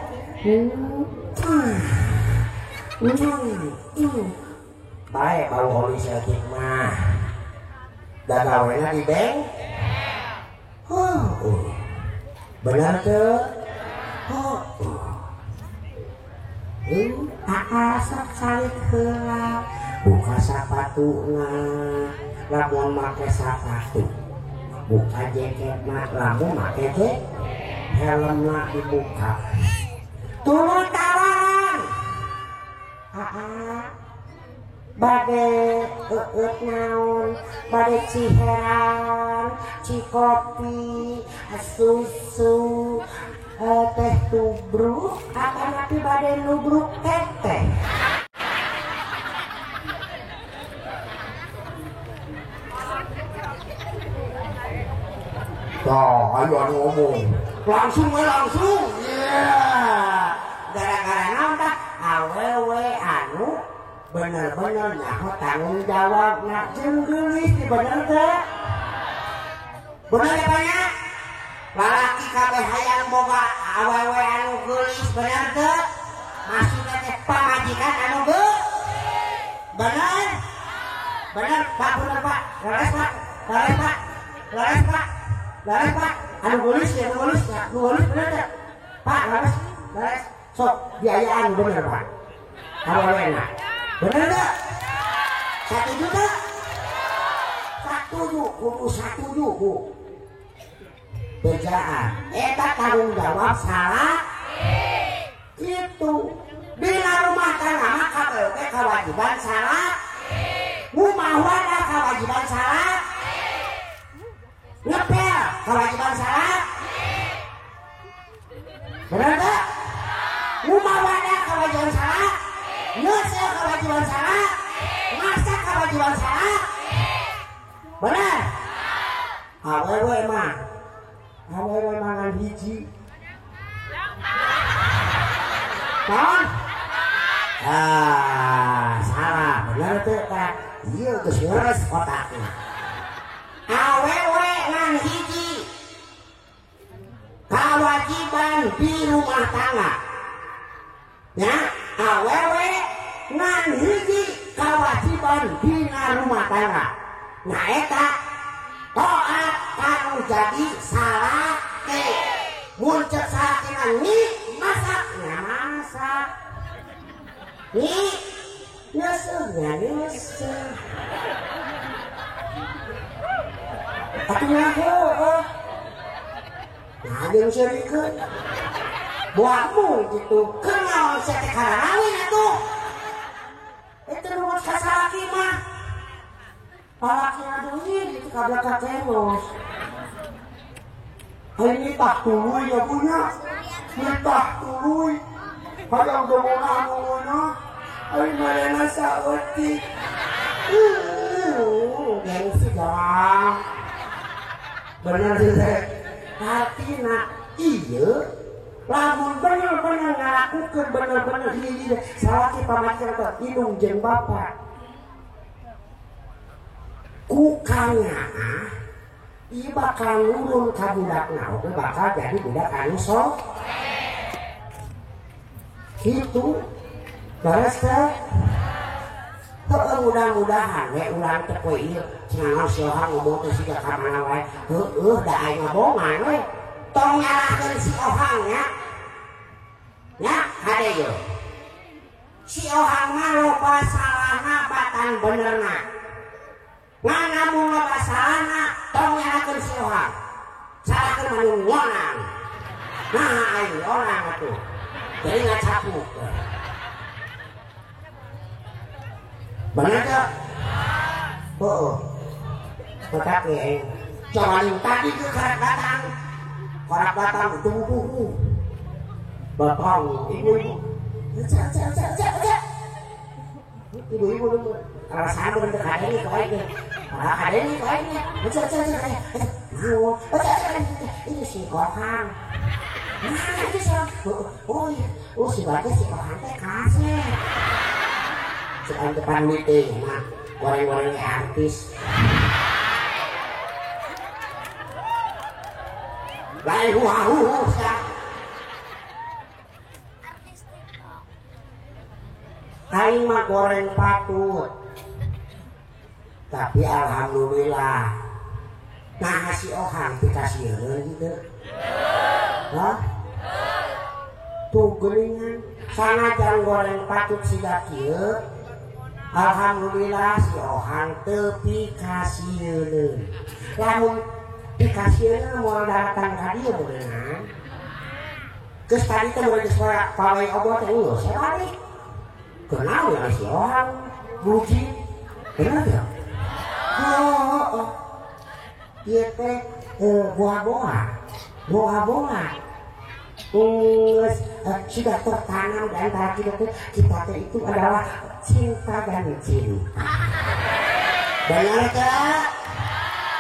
Speaker 1: Baik bau oli saeutik mah. Da gawena di bank. Oh. Bener teu? Oh. Asap calik heula buka sapatuna lamun make sapatu buka jaketna lamun make jaket helmna dibuka turun tawaran aa bade eueut naon bade ciherang cikopi susu teh tubruk atau nanti bade nubruk teteh. Tuh, ayo anu ngomong. Langsung langsung. Yeah. Gara-gara naon tah awewe anu bener-bener nyaho tanggung jawab na jeung geulis bener teh. Bener ya banyak? Lalaki kabeh hayang boga awewe anu geulis bener teu? Maksudna teh pamajikan anu geulis. Bener? Bener Pak, bener Pak. Leres Pak. Leres Pak. Leres Pak. Leres Pak. Anu geulis ya, anu geulis ya. Anu geulis bener teu? Pak, leres. Leres. Sok biayaan bener Pak. Awewena. Bener teu? Satuju teu? Satuju, kudu satuju ku. Bejaan eta tanggung jawab salah gitu. Dina rumah tangga mah kabeh kewajiban salah rumah wadah kewajiban salah ngepel kewajiban salah bener teu? Rumah wadah kewajiban salah ngeuseuh kewajiban salah masak kewajiban salah bener. Awewe mah awewe mangan hiji. Naon? Ah, salah. Bener teu tah? Ieu geus ngores otakna. Awewe ngan hiji. Kewajiban di rumah tangga. Ya, awewe ngan hiji kewajiban dina rumah tangga. Nah eta taat kanu jadi salaki. Mun cek salakina ni masak nya masak. Ni nyeuseuh nya nyeuseuh. Atuh nyaho heuh. Nah jeung seurikeun. Buatmu gitu. Keur naon sia teh kararawin atuh. Eta nurut ka salaki mah. Palaki aduh gitu kabeh kakemos. Hari nitah tuluy ya punya. Nitah tuluy. Hayang geunah anu Ari marena saeutik. Gengsi dong. Bener sih teh. Artina ieu lamun bener-bener ngalakukeun bener-bener ieu salaki pamajikan teh indung jeung bapak. Ku kanyaah ieu bakal nurun ka budakna oge bakal jadi budak anu soleh. Gitu. Beres teh? Heueuh mudah-mudahan we urang teh poe ieu cenah si Ohang ngomong teh siga ka mana wae. Heueuh da aing ngabongan we. Tong nyalahkeun si Ohang nya. Nya hade ieu. Si Ohang mah loba salahna batan benerna. Ngan lamun loba salahna tong nyalahkeun si Ohang. Salahkeun mah nu ngonang. Nah aing orang atuh. Jadi ngacapuk. Bener tak? Oh, tetapi coba tadi ke karak datang tunggu bapak ibu-ibu, cak ibu-ibu alasan berbentuk ada ini kau ini, ada ini kau ini, cak mau, ini si Ohang, nah itu si oh oh si bagus si Ohang teh kasih. Sekarang depan meeting, nah goreng-goreng artis. Lain huahu sia. Aing mah goreng patut. Tapi alhamdulillah. Nah si Ohang dikasieun gitu. Hah? Tuh geuningan sanajan goreng patut siga kieu. Alhamdulillah si Ohang teu pikasieun. Lamun pikasieun moal datang ka dieu beunang. Geus tadi teh mun geus pawe obot teh geus balik. Kenal ya si Ohang buji. Bener teu? Oh, oh. Ieu teh boa-boa. Boa-boa. Sudah tertanam di antara kita teh, kita teh itu adalah cinta dan cinta. Benar tak?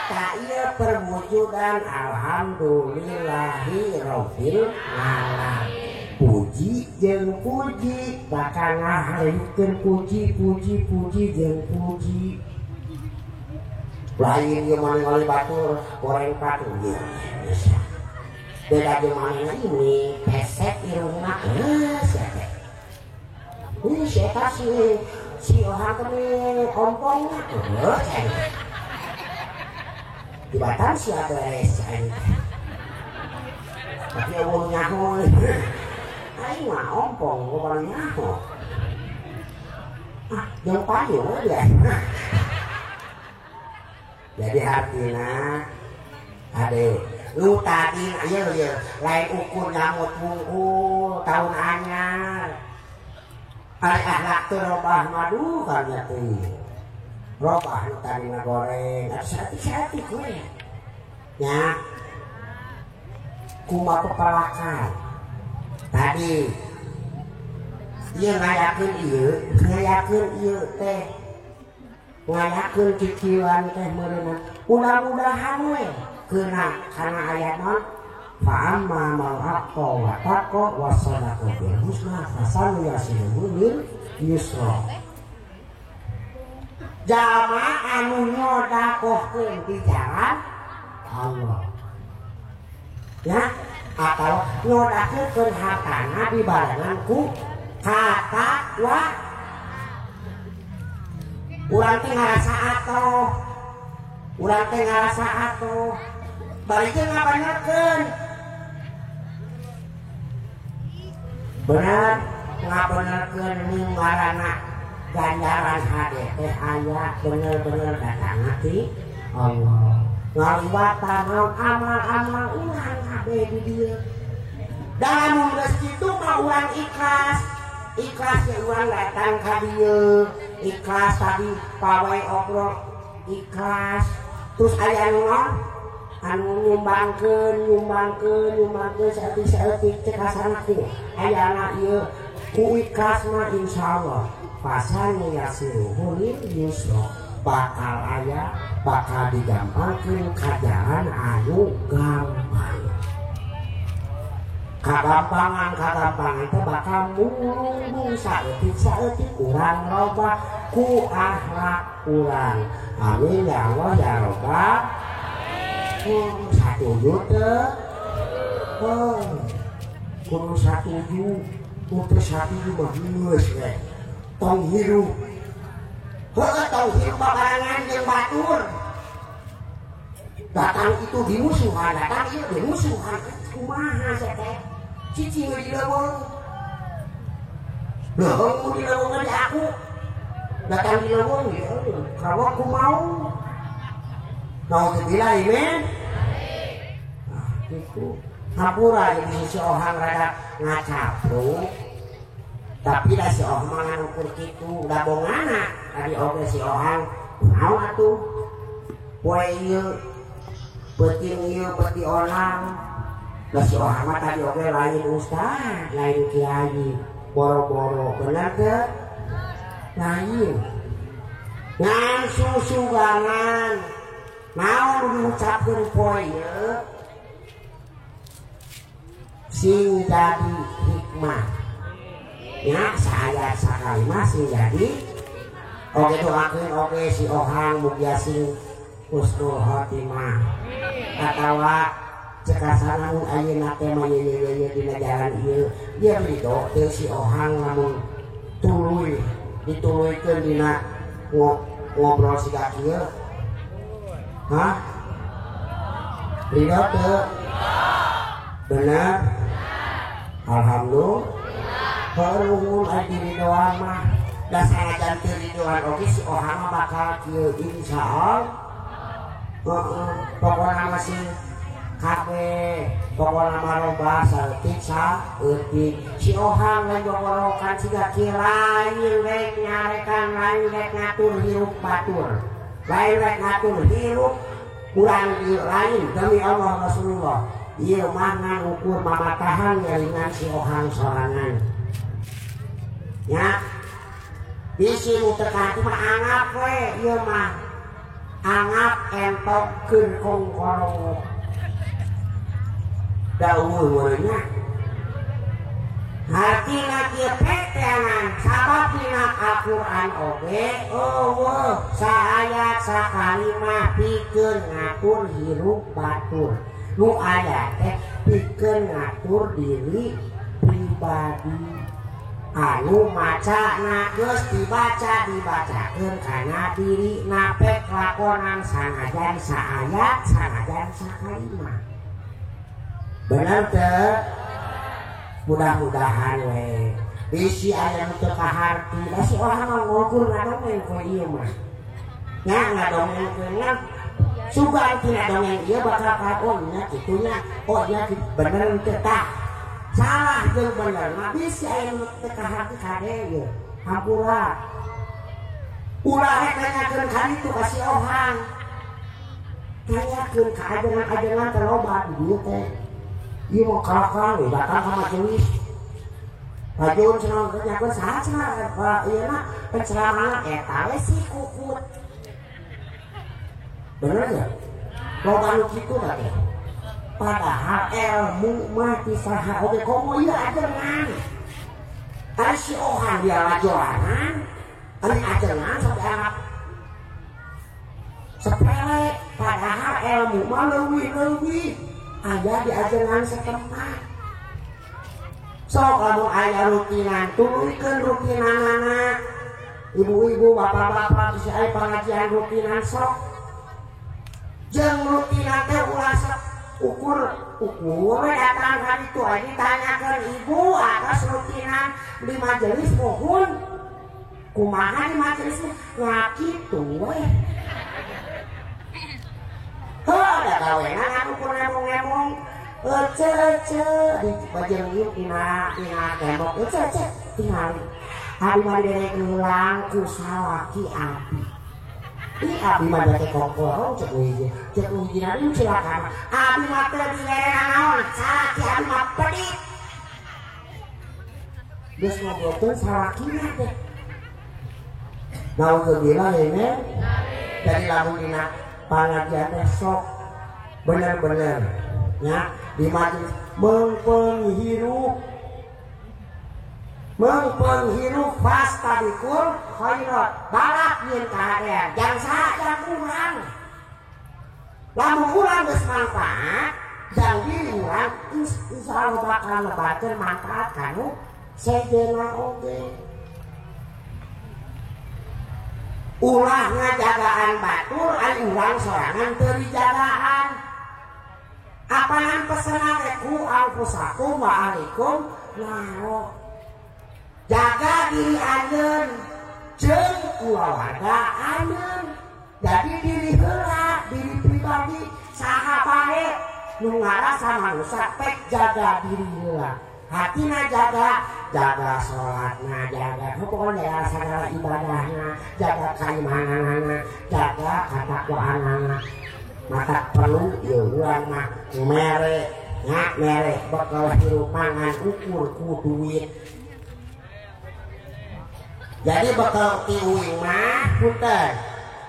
Speaker 1: Tak iya perwujudan alhamdulillahi rabbil alamin. Puji jeung puji bakal ngahareukeun puji puji puji jeung puji. Lain ieu mah ningali batur goreng patung ieu. Beda jeung manehna ini pesek irungna geus sia teh. Ini si eta si Ohang teh ompongna geus aing. Di Batam si beres aing. Tapi eueuh nyaho. Aing mah ompong bukan nyaho. Ah, jeung payung dia. Jadi artina ade lu tadi ieu ieu lain ukur nyamut wungkul tahun anyar. Ari akhlak teh robah madu karnya teh. Robah nu tadina goreng, saeutik-saeutik we. Nya. Kumaha pepelakan. Tadi ieu ngayakeun ieu teh. Ngayakeun kikieuan teh meureunna. Mudah-mudahan we kena karena ayat non fa amma man haqqa wa taqa wa sadaqa bil husna fasanu yasiruhu lil yusra. Jalma anu nyodakohkeun di jalan Allah. Ya, atau nyodakeun hartana dibarengan ku katakwa. Urang teh ngarasa atoh. Urang teh ngarasa atoh. Balikeun ngabenerkeun. Bener ngabenerkeun ngaranna ganjaran hade teh aya bener-bener datang ti Allah. Ngaliwatan naon amal-amal urang kabeh di dieu. Dalam geus kitu mah urang ikhlas. Ikhlas ya urang datang ka dieu. Ikhlas tadi pawai obrol ikhlas. Terus aya nu naon? Anu nyumbangkeun saeutik-saeutik cek kasana ku ayana ieu ku ikhlas mah insyaallah fasanu yasiruhu lil yusra bakal aya bakal digampangkeun ka jalan anu gampang. Kagampangan teh bakal mulung saeutik-saeutik urang loba ku akhlak urang. Amin ya Allah ya Rabbal. Satuju teh. Oh, kudu satuju. Putus hati mah geus we. Tong hirup. Heuh tong hirup babarengan jeung batur. Datang itu dimusuhan, datang ieu dimusuhan. Kumaha sia teh? Cicing di leuweung. Leuweung di leuweung di aku. Datang di leuweung ieu, kalau aku mau. Naudzubillah men. Nah, gitu. Hampura jadi si Ohang rada ngacapruk. Tapi dah si Ohang mah ngukur kitu, da bongana. Tadi oge si Ohang naon atuh? Poe ieu peuting ieu peuti onang. Lah si Ohang mah tadi oge lain ustad, lain kiai, boro-boro. Bener teu? Lain. Ngan susugangan. Naon diucapkeun poe ieu? Sing jadi hikmah. Ya saya sakali mah sing jadi. Oke doakeun oke si Ohang mugia sing husnul khotimah. Atawa cekasana mun ayeuna teh mah ye dina jalan ieu. Ieu ridho teu si Ohang lamun tuluy dituluykeun dina ngobrol siga kieu. Hah? Ridho teu? Benar? Alhamdulillah. Nuhun ari ridoan mah. Da sanajan teu ridoan oge si Ohang mah bakal kieu insyaallah. Heeh, pokona mah sing kabeh, pokona mah loba saeutik saeutik. Si Ohang lain gogorokan siga kieu lain rek nyarekan, lain rek ngatur hirup batur. Lain rek ngatur hirup urang ieu lain demi Allah Rasulullah. Ieu mah ngukur mamatahan nyaringan si Ohang sorangan. Ya. Bisi nu teu kaharti mah anggap we ieu mah. Anggap entokkeun kongkorong. Da eueuh meureunnya. Hartina kieu peteangan sabab dina Al-Qur'an oge eueuh saayat sakalimah pikeun ngatur hirup batur. Nu aya teh pikeun ngatur diri pribadi. Anu macana geus dibaca dibacakeun kana diri napek lakonan sanajan saayat sanajan sakalimah. Bener teu? Mudah-mudahan we. Bisi aya nu teu kaharti, da si Ohang mah ngukur ngadongeng ku ieu mah. Nya ngadongengkeun sugan tina dongeng ieu bakal kaon nya kitu nya. Oh nya bener teu tah. Salah jeung bener mah bisi aya nu teu kaharti kade ieu. Hampura. Ulah rek nanyakeun ka ditu ka si Ohang. Tanyakeun ka ajengan-ajengan teh loba di dieu teh. Ieu mah kalakal datang ka majelis. Rajun cenah nyakeun saha cenah ieu mah penceramah eta we si kukut. Bener ya? Loba nu kitu teh. Padahal ilmu mah ti saha oge komo ieu ajengan. Ari si Ohang dia lajoanan, ari ajengan sampai anak sepele. Padahal ilmu mah leuwih-leuwih aya di ajengan setempat. Sok lamun aya rutinan, tuluykeun rutinanana. Ibu-ibu, bapak-bapak bisa aya pengajian rutinan sok. Jeung rutinan teh ulah sok ukur ukur datang ka ditu aya ditanyakeun ibu atas rutinan di majelis mohon kumaha di majelis nya kitu we. Heuh da gawena ngukur ngemong-ngemong ece-ece di bajeun ieu tina tembok ece-ece tingali abi mah derek ngulang ku salaki abi. Ih abi mah teh kokoro cek hiji. Cek hiji na ieu cilaka. Abi mah teu dilerena naon, salaki abi mah pedit. Geus ngobrolkeun salakina teh. Naudzubillah ini. Jadi lamun dina pangajian teh sok bener-bener nya di majelis mengpenghirup fastabikul khairat balap nyeun kahadean jang saha jang urang lamun urang geus manfaat jang diri urang insyaallah bakal lebatkeun manfaat kanu Sejeuna oge ulah ngajagaan batur ari urang sorangan teu dijagaan. Apanan pesenan ku anfusakum wa ahlikum naro. Jaga diri anjeun jeung kulawarga anjeun. Jadi diri heula, diri pribadi saha bae nu ngarasa manusia pek jaga diri heula. Hatina jaga, jaga sholatna, jaga pokoknya jaga segala ibadahna, jaga keimananana, jaga ketakwaanana. Maka perlu ya urang mah mere, nya mere bekal hirup mangan ukur ku duit. Jadi bekal ti uing mah punten.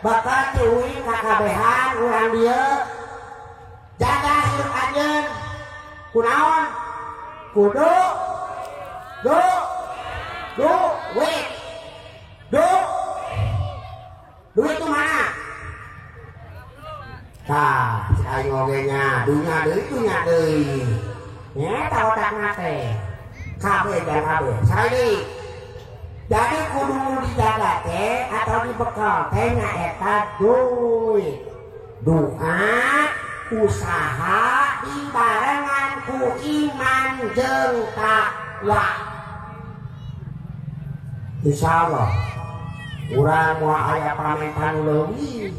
Speaker 1: Bakal ti uing kakabehan urang dieu jaga hirup anjeun. Kunaon? Kudu du du duit. Du duit itu mana? Tah, si aing oge nya, dunya deui dunya deui. Nya eta otakna teh. Kabeh dan kabeh. Sakali jadi kudu dijaga teh atau dibekal teh nyaeta duit. Doa, usaha dibarengan ku iman jeung takwa. Insyaallah urang moal aya pamentan leuwih.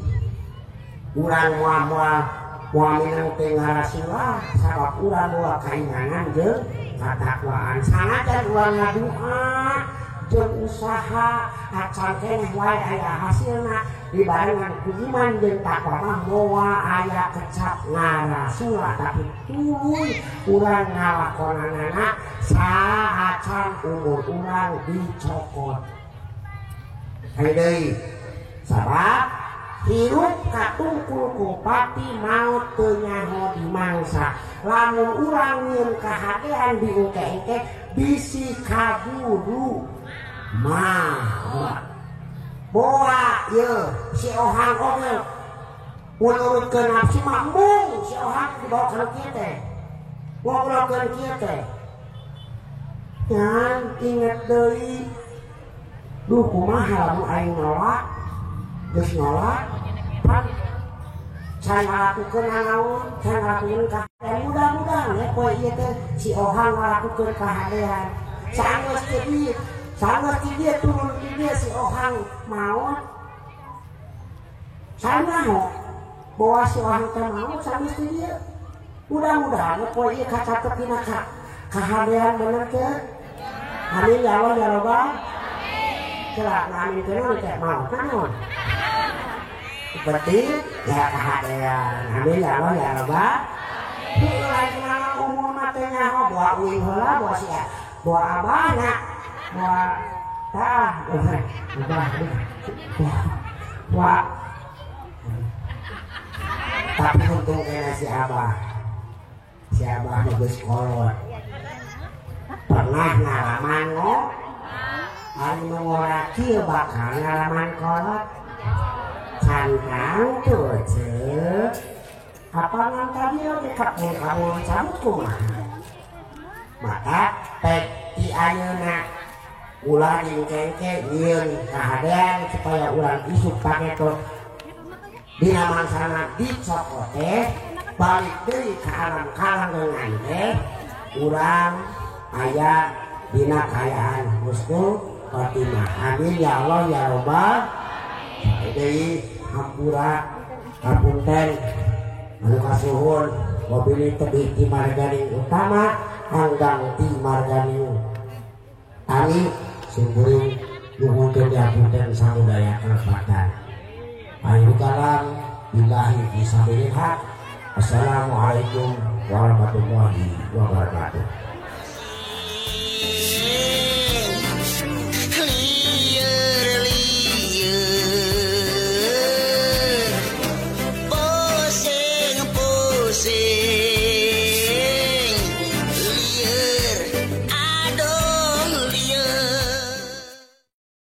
Speaker 1: Urang moal moal minang teh ngarasulah sabab urang moal kaimanan jeung katakwaan. Sanajan urang ngadoa jeung usaha acan keneh wae aya hasilna dibarengan ku iman jeung takwa mah moal aya kecap ngarasulah tapi tuluy urang ngalakonanana saacan umur urang dicokot. Hayu deui sabab hirup katungkul ku pati maut teu nyaho dimangsa. Lamun urang nyieun kahadean diengke-engke bisi kaburu maut. Boa ye si ohang oge menurutkeun nafsu mah embung si ohang dibawa ka kieu teh. Ngobrolkeun kieu teh. Ngan inget deui duh kumaha lamun aing nolak geus nolak pan can ngalakukeun nanaon can ngalakukeun kahadean mudah-mudahan we poe ieu teh si ohang ngalakukeun kahadean sanggeus teu dieu sanggeus ti dieu turun ti dieu si ohang maot sanaho bahwa si ohang teh maot sanggeus ti dieu mudah-mudahan we poe ieu kacatet dina kahadean bener teh amin ya Allah ya Rabbal celak ngamin keun teh maot naon seperti ya kahadean amin ya Allah ya Rabbal amin. Lain ngalang umur mah teh nyaho bawa uing heula bawa si bawa abahna bawa tah ubah bawa tapi untung kena si abah geus kolot pernah ngalaman ngo ari nu ngora kieu bakal ngalaman kolot cantang tuh cek apanan tadi oge kabur cabut kumaha maka pek ti ayeuna ulah dingkengke nyieun kahadean supaya urang isuk paketo dina mangsana dicokot teh balik deui ka alam kalanggengan teh urang aya dina kaayaan husnul khotimah. Amin ya Allah ya Rabbal deui hampura hapunten anu kasuhun wabili tebih ti marganing utama anggang ti marganing tani simkuring nuhunkeun dihapunten samudaya kalepatan. Akhir kalam billahi fisabilillah. Assalamualaikum warahmatullahi wabarakatuh.